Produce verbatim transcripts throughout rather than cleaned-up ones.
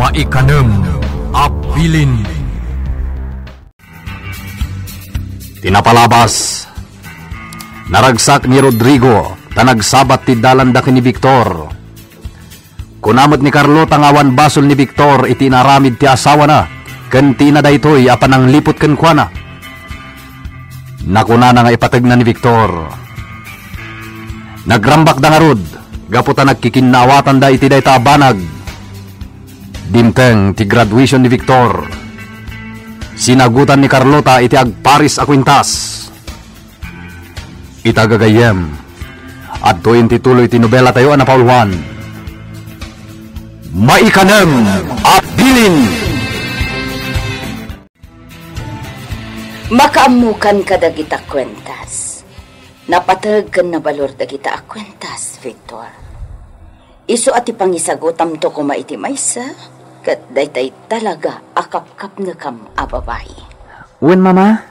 Maikanem a bilin. Ti napalabas, naragsak ni Rodrigo ta nagsabat ti dalanda ken ni Victor. Kuna met ni Carlota nga awan basol ni Victor iti inaramid ti asawana ken ti ina daytoy a panangliput kenkuana. Nakunana nga ipategna ni Victor. Nagrambakda ngarud gapu ta nagkikinnaawatanda iti dayta a banag. Dimteng ti graduation ni Victor. Sinagutan ni Carlota iti agparis a kwintas. Ita gagayyem, adtoyen ti tuloy ti nobela tayo a napauluan. Maikanem a bilin. Makaammokan kadagita kuentas. Napateg ken nabalor dagita a kuentas, Victor. Isu a ti pangisagutamto koma iti maysa, ket daytay talaga a kapkapnekam a babai. Wen, Mama?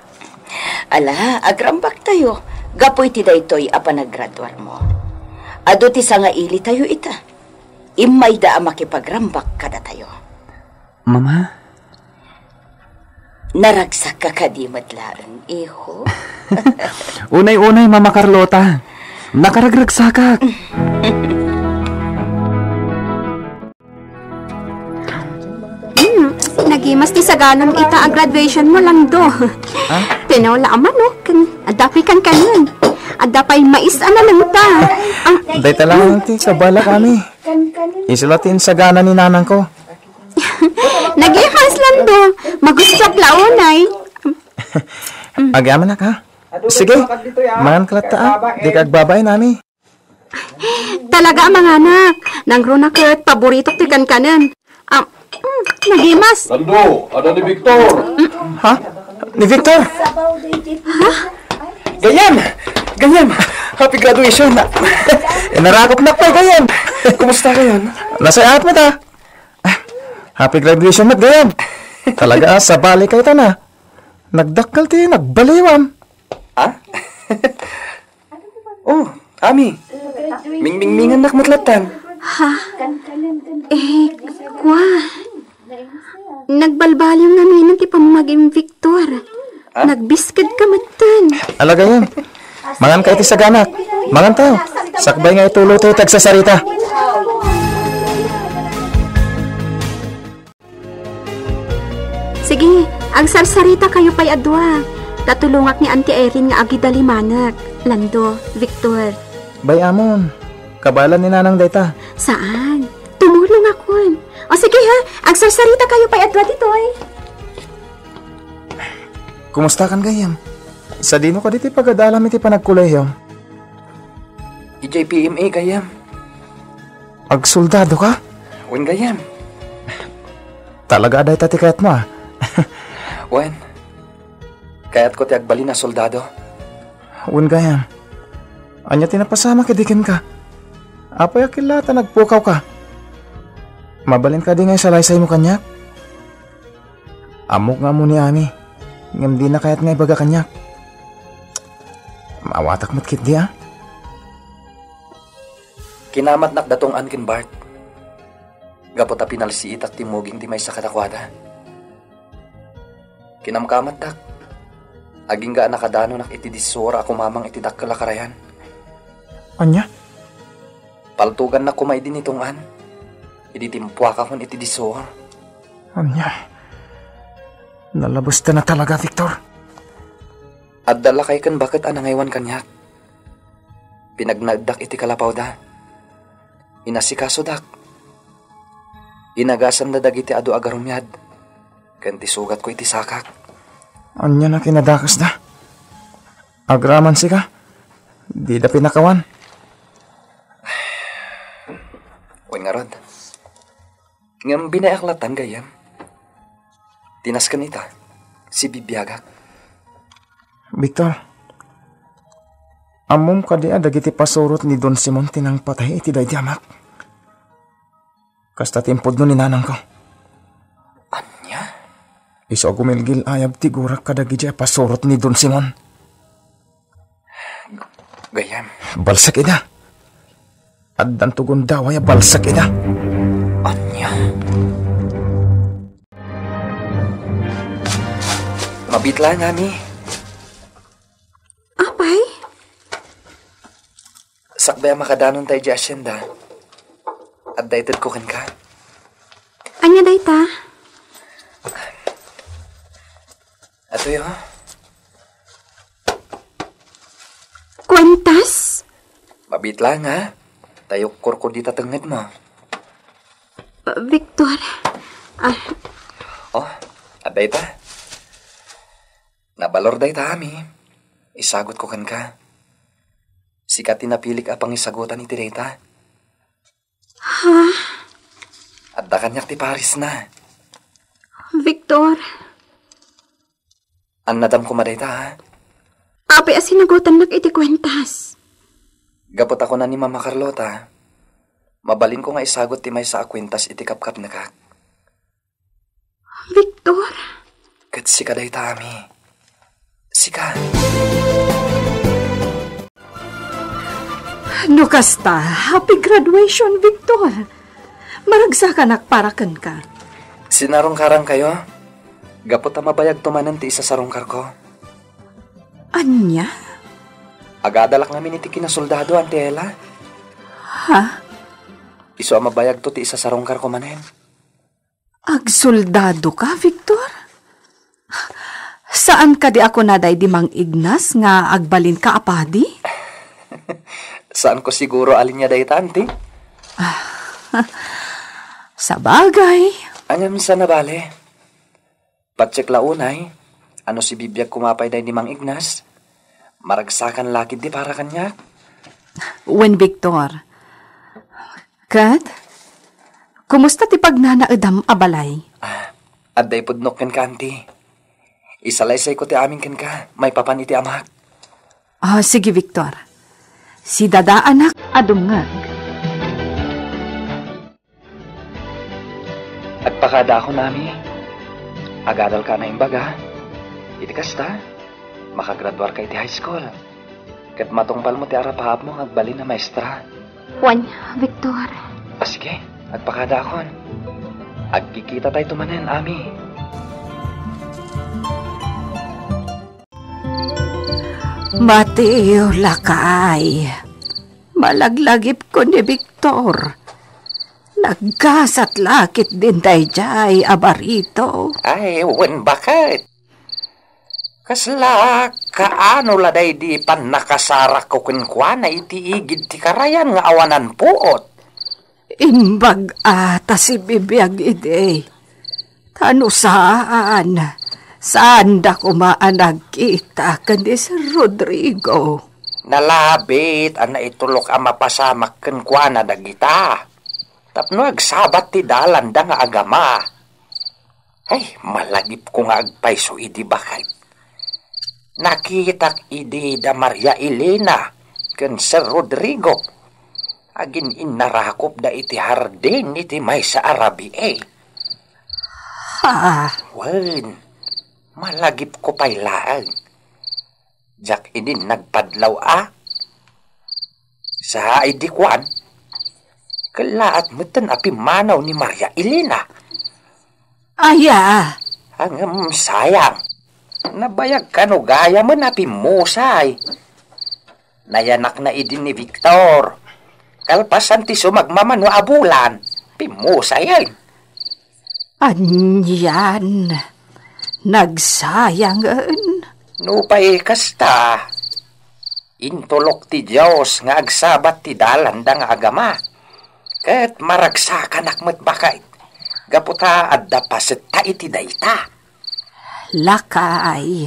Ala, agrambaktayo, gapu iti daytoy a panagraduarmo. Adu ti sangailitayo ita. Immayda a makipagrambak kadatayo. Mama? Naragsakka kadi met laeng, iho? Unay-unay, Mama Carlota. Nakaragragsakak. Hmm, nagimas ti saganam ita a graduation mo, Lando. Ha? Tinaw la a manok, ken adda pay kankanen. Adda pay mais a nalengta. Ah. Dayta laeng ti kabalak, Ami. Isu la ti insagana ni nanangko. Nagimas, Lando. Magustuak la unay. Agyamanak, ha? Sige, mangan ka latta, ah. Dika agbabain, Ami. Talaga a manganak. Nangruna ket paboritok ti kankanen. Ah, mm, nagimas. Lando, adda ni Victor. Ha? Ni Victor? Ha? Gayyem! Gayyem! Happy graduation! Inarakopnak pay, Gayyem! Kumusta kayon? Nasayaat met, ah. Happy graduation met, Gayyem! Talaga, ah, sabali kayo ta na. Nagdakkel ti nagbaliwam. Ah? Oh, Ami. Mingmingmingannak met lattan. Ha? Eh, kua. Nagbalbaliw ngamin ti pammagim, Victor. Ah? Nagbisked ka metten. Ala, Gayyem. Mangan ka iti saganak. Mangan tayo. Sakbay nga ituloy tayo ti agsasarita. Sige, agsarsarita kayo pay a dua. Ta tulongak ni Auntie Irene nga agidalimanek, Lando, Victor. Bay, amon, kabaelan ni Nanang dayta. Saan? Tumulongakon. O sige ha, agsarsarita kayo pay a dua ditoy. Kumusta kan, Gayyem? Sadino kadi ti pagadalam iti panagkolehiom? Idiay P M A, Gayyem. Agsoldado ka? Wen, Gayyem. Talaga a dayta ti kayatmo, ah. Wen, kayatko ti agbalin a soldado. Wen, Gayyem. Ania ti napasamak idi kenka? Apay a killa ta nagpukaw ka? Mabalin kadi nga isalaysaymo kaniak? Ammok nga ammo ni Ami, ngem dina kayat nga ibaga kaniak. Maawatak met ketdi, a? Kinamatnak da Tong-an ken Bart, gapu ta pinalsiitak timmuging ti maysa kadakuada. Kinamkamattak, agingga a nakadanonak iti disso a kumamang iti dakkel a karayan. Ania? Paltogannak koma idi ni Tong-an, idi timpuakakon iti disso. Ania? Nalabestana talaga, Victor. Adda lakay ken baket a nangaywan kaniak. Pinagnaeddak iti kalapawda. Inasikasodak. Inagasanda dagiti adu a garumiad ken ti sugatko iti sakak. Ania na kinadakesda? Agraman sika, dida pinakawan. Wen ngarud. Ngem binayak latan, Gayyem. Ti nasken ita, sibibiagak. Victor, ammom kadi a dagiti pasurot ni Don Simon ti nangpatay iti daydi amak? Kasta ti impudno ni nanangko. Ania? Isu a gumilgil-ayab ti gurak kadagiti a pasurot ni Don Simon. Gayyem. Balsek ida. Addanto gundaway a balsek ida. Ania? Mabiit laeng, Ami. Apay? Sakbay a makadanonta idiay asienda, adda itedko kenka. Ania dayta? Atoy, oh. Kuentas? Mabiit laeng, ha? Ta iyukkorko dita tengngedmo. Victor, ah. Oh, adda ita. Nabalor dayta, Ami. Isagutko kenka. Sika ti napilik a pangisagutan iti dayta. Ha? Adda kaniak ti parisna. Victor. Annadam koma dayta, ha? Apay a sinagutannak iti kuentas? Gapu ta kuna ni Mama Carlota, mabalinko nga isagut ti maysa a kuentas iti kapkapnekak. Victor? Ket sika dayta, Ami. Sika. No kasta, happy graduation, Victor. Maragsakanak para kenka. Sinarungkarankayo? Gapu ta mabayagto manen ti isasarungkarko. Ania? Agadalak ngamin iti kinasoldado, Auntie Ella. Ha? Isu a mabayagto ti isasarungkarko manen. Agsoldadoka, Victor? Saan kadi a kuna daydi Mang Ignas nga agbalinka a padi? Saanko siguro a linia dayta, Auntie. Sabagay. Ngem saan a bale. Patiek la unay, a no sibibiag koma pay daydi Mang Ignas, maragsakan la ketdi para kaniak. Wen, Victor. Ket, kumusta ti pagnanaedam a balay? Ah, adda ipudnok kenka, Auntie. Isalaysayko ti amin kenka, maipapan iti amak. Ah, sige, Victor. Sidadaanak a dumngeg. Agpakadaakon, Ami. Agadalka a naimbag, a. Iti kasta, makagraduarka iti high school. Ket matungpalmo ti arapaapmo nga agbalin a maestra. Wen, Victor. Ah, sige, agpakadaakon. Agkikitatayto manen, Ami. Mateo, lakay. Malaglagipko ni Victor. Naggasat la ketdin daydiay a barito. Ay, wen, baket. Kasla kaano la daydi pannakasarakko kenkuana iti igid ti karayan nga awanan puot? Imbag a ta sibibiag idi. Ta no saan, saanda koma a nagkita ken ni Sir Rodrigo. Nalabit a naitulok a mapasamak kenkuana dagita. Tapno agsabat ti dalanda nga agama. Ay, malagipko nga agpayso idi baket. Nakitak idi da Maria Elena ken Sir Rodrigo. Agin-innarakopda iti hardin iti maysa a rabii. Ha? Wen, malagipko pay laeng. Diak idi nagpadlaw a. Sa idi kuan, kellaat metten a pimmanaw ni Maria Elena. Aya? Ngem sayang. Nabayag kano gayamen a pimmusay. Nayanakna idi ni Victor. Kalpasan ti sumagmamano a bulan, pimmusayen. Anian, nagsayangen. Nupay kasta, intulok ti Dios nga agsabat ti dalanda nga agama. Ket maragsakanak met baket, gapu ta adda pasetta iti dayta. Lakay.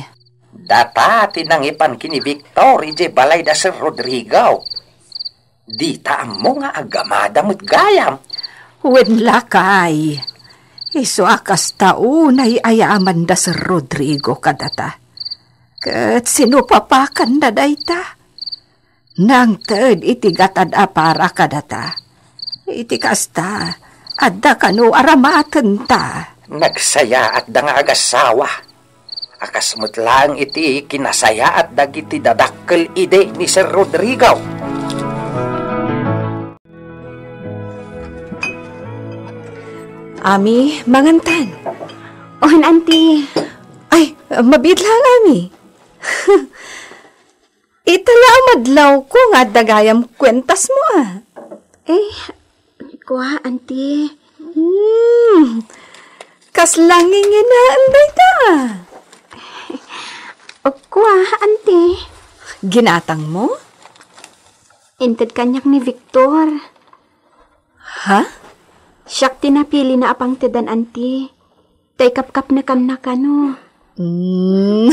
Data ti nangipan ken ni Victor idiay balay da Sir Rodrigo. Dita ammo nga agamada met gayam. Wen lakay, isu a kasta unay ayaman da Sir Rodrigo kadata. Ket sinupapakanna dayta. Nangted iti gatad a para kadata. Iti kasta, adda kano aramatenta. Nagsayaatda nga agasawa. A kas met laeng iti kinasayaat dagiti dadakkel idi ni Sir Rodrigo. Ami, mangantan. On, Auntie. Ay, Mabiit laeng, Ami. Ita la a madlawko nga adda gayam kuentasmo, a. Eh, kua, Auntie. Hmm. Kasla nginginaen dayta, a. O, kua, Auntie. Ginatangmo? Inted kaniak ni Victor. Ha? Siak ti napilina a pangtedan, Auntie. Ta ikapkapnekanna kano. Mm.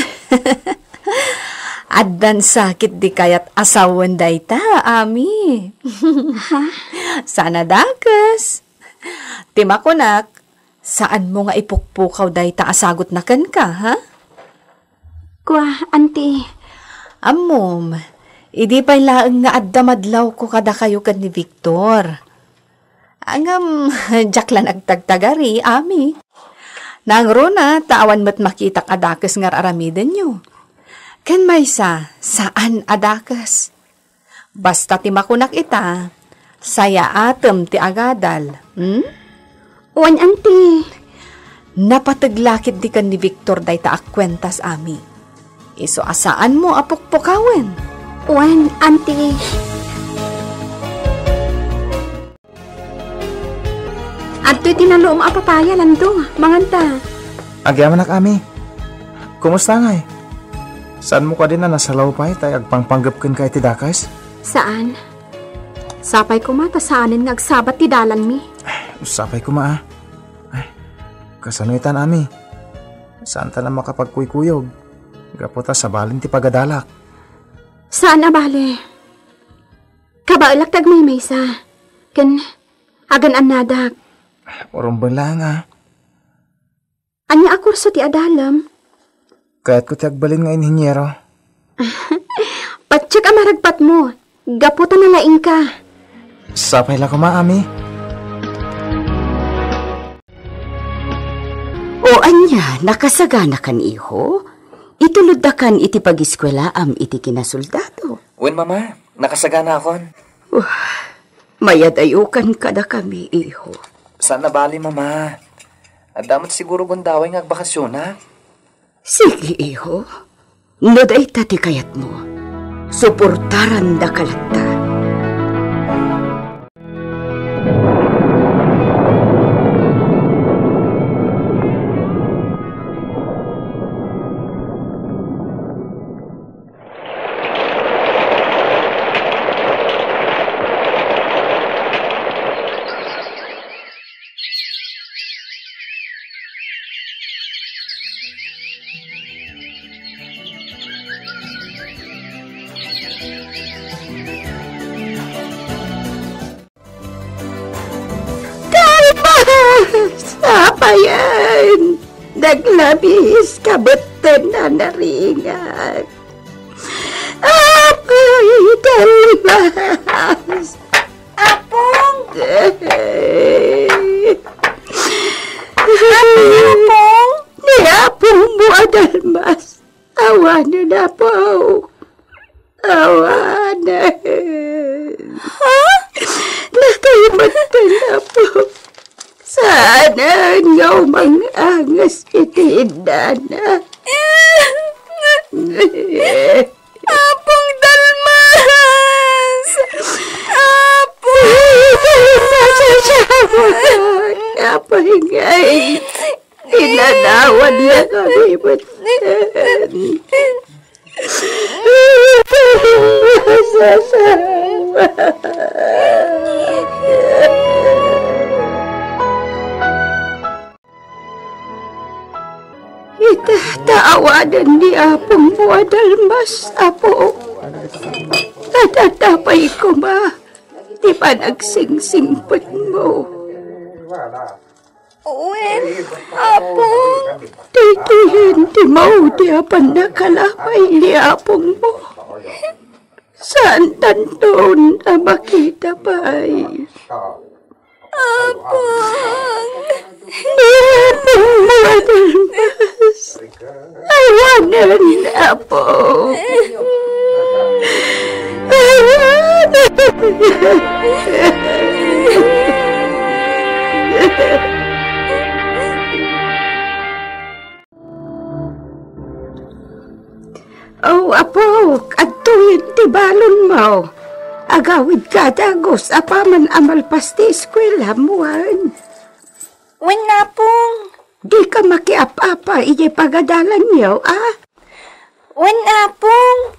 Addan sakit di kayat a sawen dayta, Ami. Ha? Saan a dakes. Ti makunak, saanmo nga ipukpukaw dayta a sagutna kenka, ha? Kua, Auntie. Ammom, idi pay laeng nga adda madlawko kadakayo ken ni Victor. Ngem, diak la nagtagtagari, Ami. Nangruna ta awan met makitak a dakes nga ar-aramidenyo. Ken maysa, saan a dakes. Basta ti makunak ita, sayaatem ti agadal, hmm? Wen, Auntie. Napateg la ketdi ken ni Victor dayta a kuentas, Ami. Isu a saanmo a pukpukawen. Wen, Auntie. Adtoy ti naluom a papaya, Lando. Manganta. Agyamanak, Ami. Kumusta ngay? Saanmo kadi a nasalaw pay tay agpangpanggep kenka iti dakes? Saan. Sapay koma ta saanen nga agsabat ti dalanmi. Sapay koma, a. Ay, kasano itan, Ami? Saanta a makapagkuykuyog. Gapu ta sabalen ti pagadalak. Saan a bale. Kabaelak ti agmaymaysa. Ken agan-annadak. Urumbeng laeng, a. Ania a kurso ti adalem? Kayatko ti agbalin nga inhiniero. Patiek a maragpatmo, gapu ta nalaingka. Sapay la koma, Ami. O ania, nakasaganakan, iho? Ituloddakan iti pagiskuelaam iti kinasoldado. Wen, Mama, nakasaganakon. Wah, mayadayokan kadakami, iho. Saan a bale, Mama. Adda met siguro gundaway nga agbakasionak. Sige, iho. No dayta ti kayatmo, suportarandaka latta. Dalmas! Apayen! Naglabis ka betten a naringat. Apay, Dalmas! Apong! Apay, Apong! Ni apongmo a Dalmas. Awanen, Apo. Awanen. Ha? Nakaimattan, Apo. Saanen nga umang-angas iti indana. Apong Dalmas! Apo! Apo, ingay. Inanawan na kami met. Ita, ta awanen ni apongmo a Dalmas, Apo. Adda pay koma ti panagsingsingpetmo. Wen, Apong. Daytoyen ti maudi a pannakalapay ni apongmo. Saantanton a makita pay. Apong. Ni apongmo a Dalmas. Awanen, Apo. Awanen. Apok, adtoyen ti balonmo. Agawidka a dagus apaman a malpas ti eskuelam wen. Wen, Apong. Dika makiap-apa idiay pagadalanyo, a? Wen, Apong.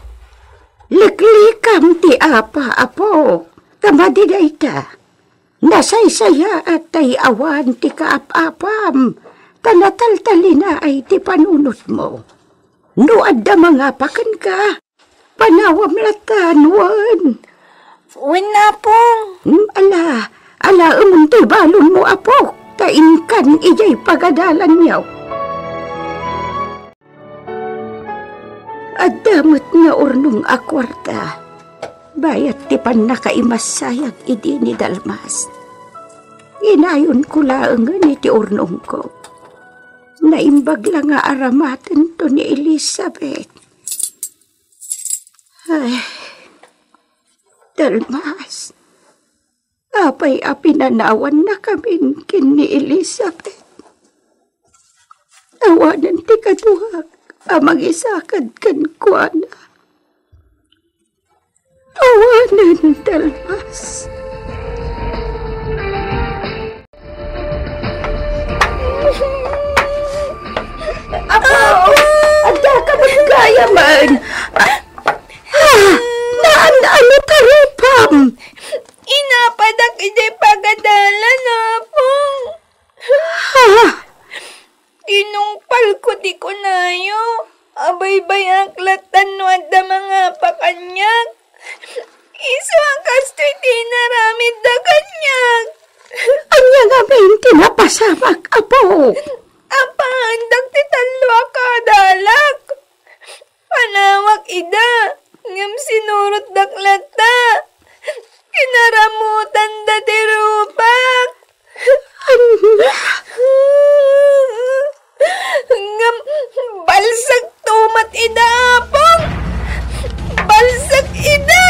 Liklikam ti apa, Apok. Kamadi dayta. Nasaysayaat tay awan ti kaap-apam, ta nataltalinaay ti panunotmo. No adda mangapa kenka, panawam latta, wen. Wen, Apong. Hmm, ala, alaemon ti balonmo, Apok, ta inkan idiay pagadalanyo. Adda met naurnong a kuarta, bayat ti pannakaimassayag idi ni Dalmas. Inayonko laengen iti urnongko. Naimbag la nga aramatento ni Elizabeth. Ay, Dalmas, apay a pinanawannakamin ken ni Elizabeth? Awanen ti kaduak a mangisakad kenkuana. Awanen, Dalmas. Apo! Addaka met gayamen! Ah! Naan-ano ta rupam? Inapadak idiay pagadalan, Apong. Ah! Tinungpalko ti kunayo. Abaybay-ak latta no adda mangapa kaniak. Isu a kastoy ti inaramidda kaniak. Ania ngamin ti napasamak, Apo? Apaandak ti tallo a kadalak. Panawak ida, ngem sinurotdak latta. Kinaramutanda ti rupak. Ania? Ngem balsek to met ida, Apong. Balsek ida.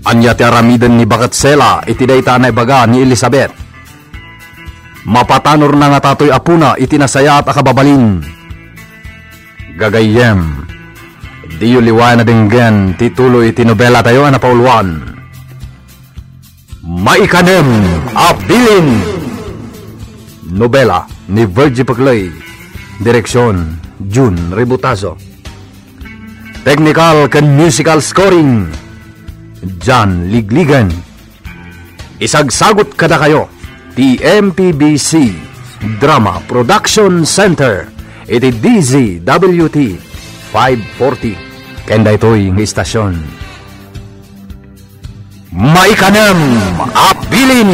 Ania ti aramiden ni Baket Sela iti dayta a naibaga ni Elizabeth? Mapatanorna ngata toy apona iti nasayaat a kababalin. Gagayyem, diyo liwayan a denggen ti tuloy iti nobelatayo a napauluan, Maikanem a Bilin. Nobela ni Virgie Peclay. Direksyon, Jun Ributazo. Technical ken musical scoring, John Ligligan. Isagsagut kadakayo ti M P B C Drama Production Center iti D Z W T five forty ken daytoy nga istasyon. Maikanem a Bilin.